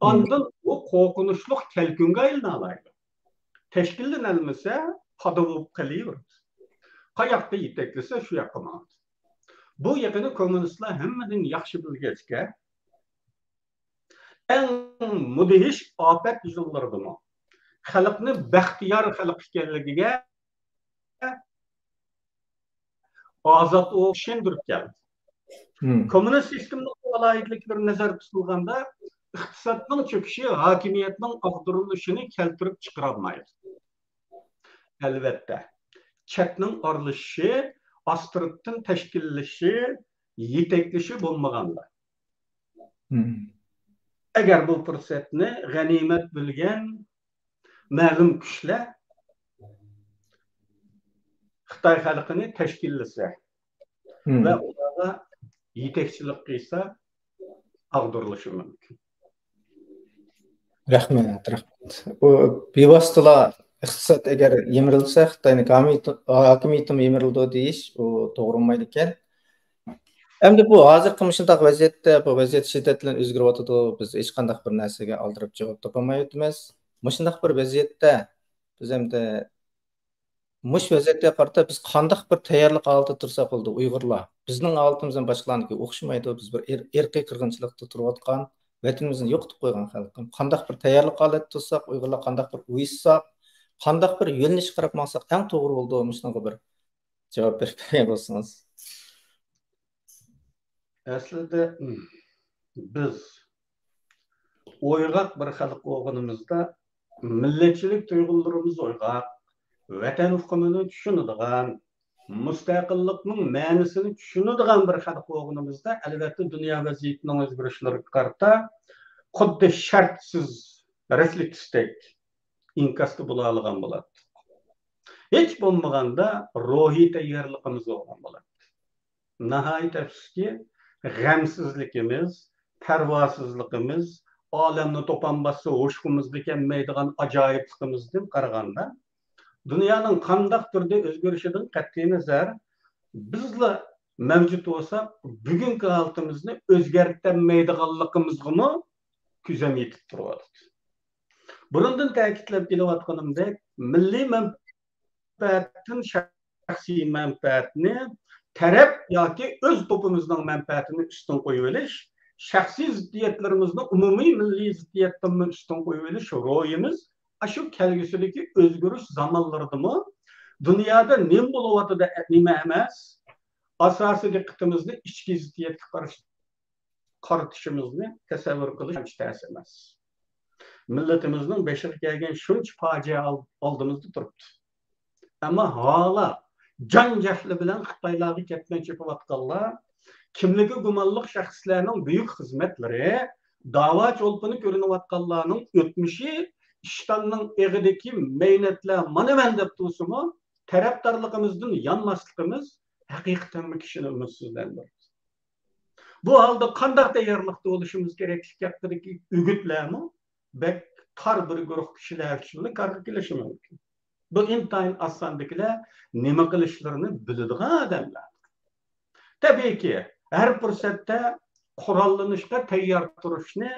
ئاندىن ئۇ قورقۇنچلۇق كەلكۈنگە ئايلىنالايدۇ. تەشكىللىنەلمىسە، پادا بولۇپ قېلىۋېرىدۇ. قاياققا يېتەكلىسە، شۇ ياققا ماڭىدۇ. بۇ يېقىنى كوممۇنىستلار ھەممىدىن ياخشى بىلگەچكە، ئەڭ مۇدھىش ئاپەت يىللىرىدىمۇ خەلقنى بەختىيار خەلق ئىكەنلىكىگە ئازاد ئوغۇل ئىشەندۈرۈپ كەلدى. كوممۇنىست سىستېمىنىڭ ئالاھىدىلىكلىرى نەزەردە تۇتۇلغاندا، ئىقتىسادنىڭ چۆكۈشى ھاكىمىيەتنىڭ ئاغدۇرۇلۇشىنى كەلتۈرۈپ چىقىرالمايدۇ. ئەلۋەتتە، چەتنىڭ ئارىلىشىشى، ئاستىرتتىن تەشكىللىشىشى، يېتەكلىشى بولمىغاندا. ئەگەر بۇ پۇرسەتنى غەنىيمەت بىلگەن مەلۇم كۈچلەر خىتاي خەلقىنى تەشكىللىسە ۋە ئۇلارغا يېتەكچىلىك قىلسا، ئاغدۇرۇلۇشى مۇمكىن. رەھمەت، رەھمەت. ئۇ بىۋاسىتىلا ئىقتىساد ئەگەر يىمىرىلسە، خىتاينىڭ ھاكىمىيىتى، ھاكىمىيىتىمۇ يىمىرىلىدۇ دېيىش، ئۇ توغرا بولمايدىكەن. ئەمدى بۇ ھازىرقى مۇشۇنداق ۋەزىيەتتە، بۇ ۋەزىيەت شىددەت بىلەن ئۆزگىرىۋاتىدۇ. بىز ھېچقانداق بىر نەرسىگە ئالدىراپ جاۋاب تاپالمايۋاتىمىز. مۇشۇنداق بىر ۋەزىيەتتە بىز ئەمدى مۇشۇ ۋەزىيەتكە قارىتا بىز قانداق بىر تەييارلىق ھالىتىدە تۇرساق بولىدۇ، ئۇيغۇرلار؟ بىزنىڭ ھالىتىمىز ھەم باشقىلارنىڭكى ئوخشىمايدۇ. بىز بىر ئىر-، ئىرقىي قىرغىنچىلىقتا تۇرۇۋاتقان، ۋەتىنىمىزنى يوقىتىپ قويغان خەلق. قانداق بىر تەييارلىق ھالەتتە تۇرساق، ئۇيغۇرلار قانداق بىر ئۇيۇشساق، قانداق بىر يۆنىلىشكە قاراپ ماڭساق ئەڭ توغرا بولىدۇ؟ مۇشۇنىڭغا بىر جاۋاب بېرىپ بەرگەن بولسىڭىز. ئەسلىدە، بىز ئويغاق بىر خەلق بولغىنىمىزدا، مىللەتچىلىك تۇيغۇلىرىمىز ئويغاق، ۋەتەن ئۇقۇمىنى چۈشىنىدىغان، مۇستەقىللىقنىڭ مەنىسىنى چۈشىنىدىغان بىر خەلق بولغىنىمىزدا، ئەلۋەتتە، دۇنيا ۋەزىيىتىنىڭ ئۆزگىرىشلىرىگە قارىتا خۇددى شەرتسىز رېفلېكستەك ئىنكاستا بولالىغان بولاتتۇق. ھېچ بولمىغاندا روھىي تەييارلىقىمىز بولغان بولاتتى. ناھايىتى ئەپسۇسكى، غەمسىزلىكىمىز، پەرۋاسىزلىقىمىز، ئالەمنى توپان باسسا ھوشىغا كەلمەيدىغان ئاجايىپلىقىمىزدىن قارىغاندا، دۇنيانىڭ قانداق تۈردە ئۆزگىرىشىدىن قەتئىينەزەر، بىزلا مەۋجۇت بولساق، بۈگۈنكى ھالىتىمىزنى ئۆزگەرتەلمەيدىغانلىقىمىزغىمۇ كۆزۈم يېتىپ تۇرۇۋاتىدۇ. بۇرۇندىن تەكىتلەپ كېلىۋاتقىنىمدەك، مىللىي مەنپەئەتتىن شەخسىي مەنپەئەتنى تەرەپ ياكى ئۆز توپىمىزنىڭ مەنپەئەتىنى ئۈستۈن قويۇۋېلىش، شەخسىي زىددىيەتلىرىمىزنى ئومۇمىي مىللىي زىددىيەتتىنمۇ ئۈستۈن قويۇۋېلىش روھىمىز ئاشۇ كەلگۈسىدىكى ئۆزگىرىش زامانلىرىدىمۇ دۇنيادا نېمە بولۇۋاتىدۇ، نېمە ئەمەس، ئاساسىي دىققىتىمىزنى ئىچكى زىددىيەتكە قارىتىشىمىزنى تەسەۋۋۇر قىلىش ئانچە تەس ئەمەس. مىللىتىمىزنىڭ بېشىغا كەلگەن شۇنچە پاجىئە ئال-، ئالدىمىزدا تۇرۇپتۇ. ئەمما ھالا جان-جەھلى بىلەن خىتايلارغا كەتمەن چېپىۋاتقانلار، كىملىكى گۇمانلىق شەخسلەرنىڭ بۈيۈك خىزمەتلىرى، داۋا چولپىنى كۆرۈنۈۋاتقانلارنىڭ ئۆتمۈشى، ئىشتاننىڭ ئېغىدىكى مەينەتلەر مانا مەن دەپ تۇرسىمۇ، تەرەپدارلىقىمىزدىن يانماسلىقىمىز ھەقىقەتەنمۇ كىشىنى ئۈمىدسىزلەندۈرىدۇ. بۇ ھالدا قانداق تەييارلىقتا بولۇشىمىز كېرەكلىكى ھەققىدىكى ئۈگۈتلەرمۇ بەك تار بىر گۇرۇھ كىشىلەر ئۈچۈنلا كارغا كېلىشى مۇمكىن. بۇ ئىنتايىن ئاز ساندىكىلەر نېمە قىلىشلىرىنى بىلىدىغان ئادەملەر. تەبىئىيكى، ھەر پۇرسەتتە قوراللىنىشقا تەييار تۇرۇشنى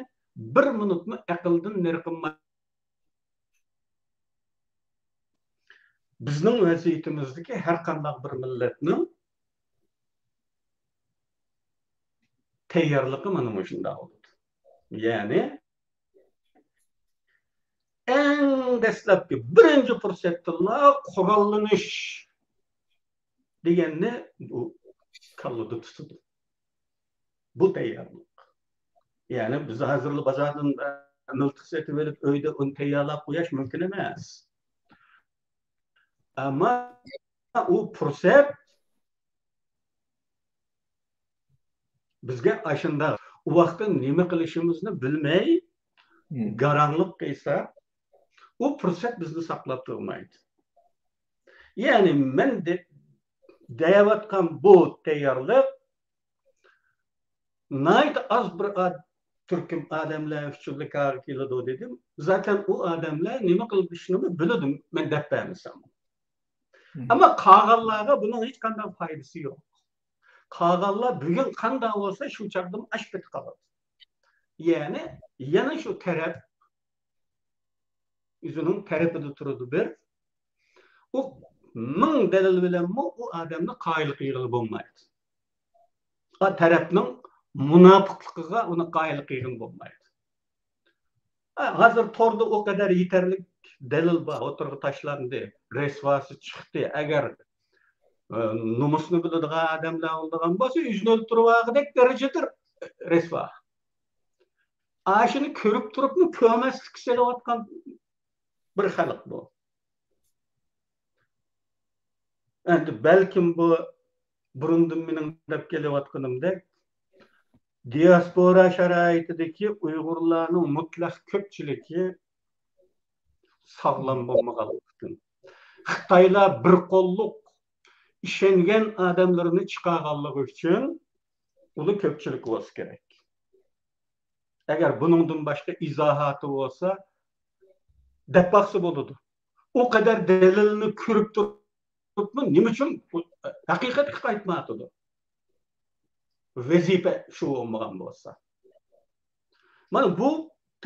بىر مىنۇتمۇ ئەقىلدىن نېرى قىلماي. بىزنىڭ ۋەزىيىتىمىزدىكى ھەر قانداق بىر مىللەتنىڭ تەييارلىقى مانا مۇشۇنداق بولىدۇ. يەنى ئەڭ دەسلەپكى بىرىنچى پۇرسەتتىلا قوراللىنىش دېگەننى بۇ كاللىدا تۇتىدۇ. بۇ تەييارلىق. يەنى بىز ھازىرلا بازاردىن مىلتىق سېتىۋېلىپ، ئۆيدە ئۇنى تەييارلاپ قويۇش مۇمكىن ئەمەس. ئەمما ئۇ پۇرسەت بىزگە ئاشۇنداق، ئۇ ۋاقىتتا نېمە قىلىشىمىزنى بىلمەي، مم. گاراڭلىق قىلسا، ئۇ پۇرسەت بىزنى ساقلاپ تۇرمايدۇ. يەنى مەن دە-، دەيۋاتقان بۇ تەييارلىق ناھايىتى ئاز بىر ئاد-، تۈركۈم ئادەملەر ئۈچۈنلا كارغا كېلىدۇ دېدىم. زاتەن ئۇ ئادەملەر نېمە قىلىشنىمۇ بىلىدۇ، مەن دەپ بەرمىسەم. مم. ئەمما قالغانلارغا بۇنىڭ ھېچقانداق پايدىسى يوق. قالغانلار بۈگۈن قانداق بولسا، شۇ چاغدىمۇ ئاشۇ پېتى قالىدۇ. يەنى يەنە شۇ تەرەپ ئۆزىنىڭ تەرىپىدە تۇرىدۇ بىر. ئۇ مىڭ دەلىل بىلەنمۇ ئۇ ئادەمنى قايىل قىلغىلى بولمايدۇ. ئا تەرەپنىڭ مۇناپىقلىقىغا ئۇنى قايىل قىلغىلى بولمايدۇ. ئا، ھازىر توردا ئۇ قەدەر يېتەرلىك دەلىل بار، ئوتتۇرىغا تاشلاندى. رەسۋاسى چىقتى. ئەگەر، ئە، نومۇسنى بىلىدىغان ئادەملەر بولىدىغان بولسا، ئۆزىنى ئۆلتۈرۈۋالغۇدەك دەرىجىدە رەسۋا. ئاشۇنى كۆرۈپ تۇرۇپمۇ كۆرمەسلىككە سېلىۋاتقان بىر خەلق بۇ. ئەمدى بەلكىم بۇ بۇرۇندىن مېنىڭ دەپ كېلىۋاتقىنىمدەك، دىياسپورا شارائىتىدىكى ئۇيغۇرلارنىڭ مۇتلەق كۆپچىلىكى ساغلام بولمىغانلىقتىن، خىتايلار بىر قوللۇق ئىشەنگەن ئادەملىرىنى چىقارغانلىقى ئۈچۈن ئۇلار كۆپچىلىك بولسا كېرەك. ئەگەر بۇنىڭدىن باشقا ئىزاھاتى بولسا، دەپ باقسا بولىدۇ. ئۇ قەدەر دەلىلنى كۆرۈپ تۇرۇپمۇ نېمە ئۈچۈن ھەقىقەتكە قايتمايۋاتىدۇ؟ ۋەزىپە شۇ بولمىغان بولسا. مانا بۇ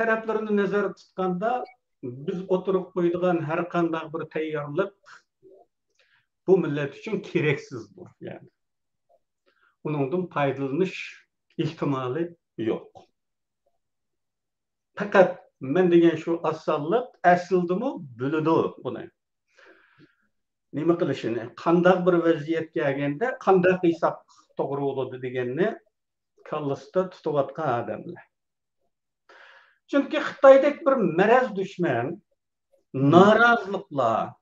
تەرەپلىرىنى نەزەردە تۇتقاندا، بىز ئوتتۇرىغا قويىدىغان ھەر قانداق بىر تەييارلىق بۇ مىللەت ئۈچۈن كېرەكسىزدۇر، يەنى. ئۇنىڭدىن پايدىلىنىش ئېھتىمالى يوق. پەقەت مەن دېگەن شۇ ئاز سانلىق ئەسلىدىمۇ بىلىدۇ بۇنى. نېمە قىلىشىنى، قانداق بىر ۋەزىيەت كەلگەندە قانداق قىلساق توغرا بولىدۇ دېگەننى كاللىسىدا تۇتۇۋاتقان ئادەملەر. چۈنكى خىتايدەك بىر مەرەز دۈشمەن نارازىلىقلار،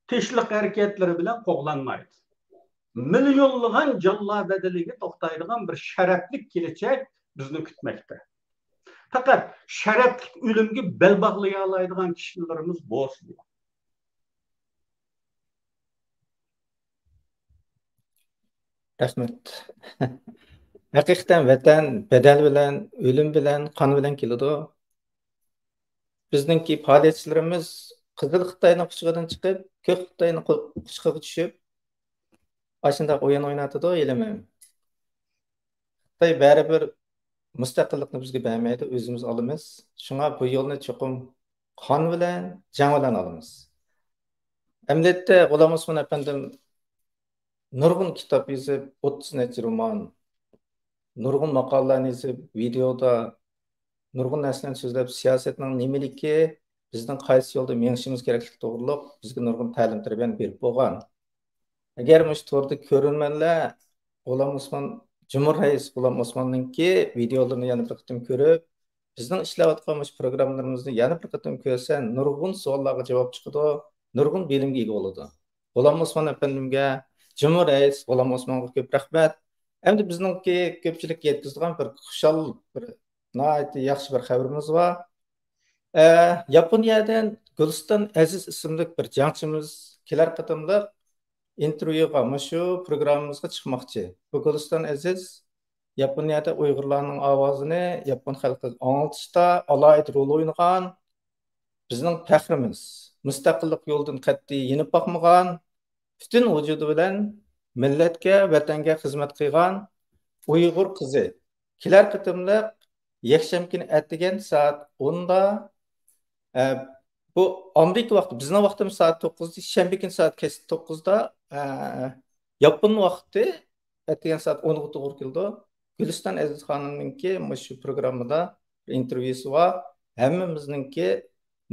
تىنچلىق ھەرىكەتلىرى بىلەن قوغلانمايدۇ. مىليونلىغان جانلار بەدىلىگە توختايدىغان بىر شەرەپلىك كېلەچەك بىزنى كۈتمەكتە. پەقەت شەرەپلىك ئۆلۈمگە بەل باغلىيالايدىغان كىشىلىرىمىز بولسۇن. رەھمەت. ھەقىقەتەن ۋەتەن بەدەل بىلەن، ئۆلۈم بىلەن، قان بىلەن كېلىدۇ. بىزنىڭكى پائالىيەتچىلىرىمىز قىزىل خىتاينىڭ قۇچىقىدىن چىقىپ، كۆك خىتاينىڭ قۇ-، قۇچىقىغا چۈشۈپ، ئاشۇنداق ئويۇن ئويناۋاتىدۇ، ھېلىمۇ. خىتاي بەرىبىر مۇستەقىللىقنى بىزگە بەرمەيدۇ، ئۆزىمىز ئالىمىز. شۇڭا بۇ يولنى چوقۇم قان بىلەن، جەڭ بىلەن ئالىمىز. ئەمەلىيەتتە، غۇلام ئوسمان ئەپەندىم نۇرغۇن كىتاب يېزىپ، ئوتتۇز نەچچە رومان، نۇرغۇن ماقالىلەرنى يېزىپ، ۋىدېئودا نۇرغۇن نەرسىلەرنى سۆزلەپ، سىياسەتنىڭ نېمىلىكى، بىزنىڭ قايسى يولدا مېڭىشىمىز كېرەكلىكى توغرۇلۇق بىزگە نۇرغۇن تەلىم-تەربىيەنى بېرىپ بولغان. ئەگەر مۇشۇ توردا كۆرۈرمەنلەر غۇلام ئوسمان، جۇمھۇر رەئىس غۇلام ئوسماننىڭكى ۋىدېئولىرىنى يەنە بىر قېتىم كۆرۈپ، بىزنىڭ ئىشلەۋاتقان مۇشۇ پروگراممىلىرىمىزنى يەنە بىر قېتىم كۆرسە، نۇرغۇن سوئاللارغا جاۋاب چىقىدۇ، نۇرغۇن بىلىمگە ئىگە بولىدۇ. غۇلام ئوسمان ئەپەندىمگە، جۇمھۇر رەئىس غۇلام ئوسمانغا كۆپ رەھمەت. ئەمدى بىزنىڭكى كۆپچىلىككە يەتكۈزىدىغان بىر خۇشال، بىر ناھايىتى ياخشى بىر خەۋىرىمىز بار. ئە، ياپونىيەدىن گۈلىستان ئەزىز ئىسىملىك بىر جەڭچىمىز كېلەر قېتىملىق ئىنتېرۋيۇغا، مۇشۇ پروگراممىمىزغا چىقماقچى. بۇ گۈلىستان ئەزىز ياپونىيەدە ئۇيغۇرلارنىڭ ئاۋازىنى ياپون خەلقىگە ئاڭلىتىشتا ئالاھىدە رول ئوينىغان بىزنىڭ پەخرىمىز. مۇستەقىللىق يولىدىن قەتئىي يېنىپ باقمىغان، پۈتۈن ۋۇجۇدى بىلەن مىللەتكە، ۋەتەنگە خىزمەت قىلغان ئۇيغۇر قىزى. كېلەر قېتىملىق يەكشەنبە كۈنى ئەتىگەن سائەت ئوندا، ئە، بۇ ئامېرىكا ۋاقتى، بىزنىڭ ۋاقتىمىز سائەت توققۇزدا، شەنبە كۈنى سائەت كەچ توققۇزدا، ئە، ياپون ۋاقتى ئەتىگەن سائەت ئونغا توغرا كېلىدۇ. گۈلىستان ئەزىز خانىمنىڭكى مۇشۇ پروگراممىدا بىر ئىنتېرۋيۇسى بار. ھەممىمىزنىڭكى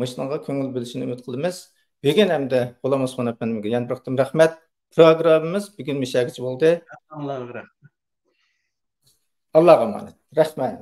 مۇشۇنىڭغا كۆڭۈل بۆلۈشىنى ئۈمىد قىلىمىز. بۈگۈن ئەمدى غۇلام ئوسمان ئەپەندىمگە يەنە بىر قېتىم رەھمەت. پروگراممىمىز بۈگۈن مۇشۇ يەرگىچە بولدى. ئاللاغا رەھمەت. ئاللاغا ئامانەت. رەھمەت.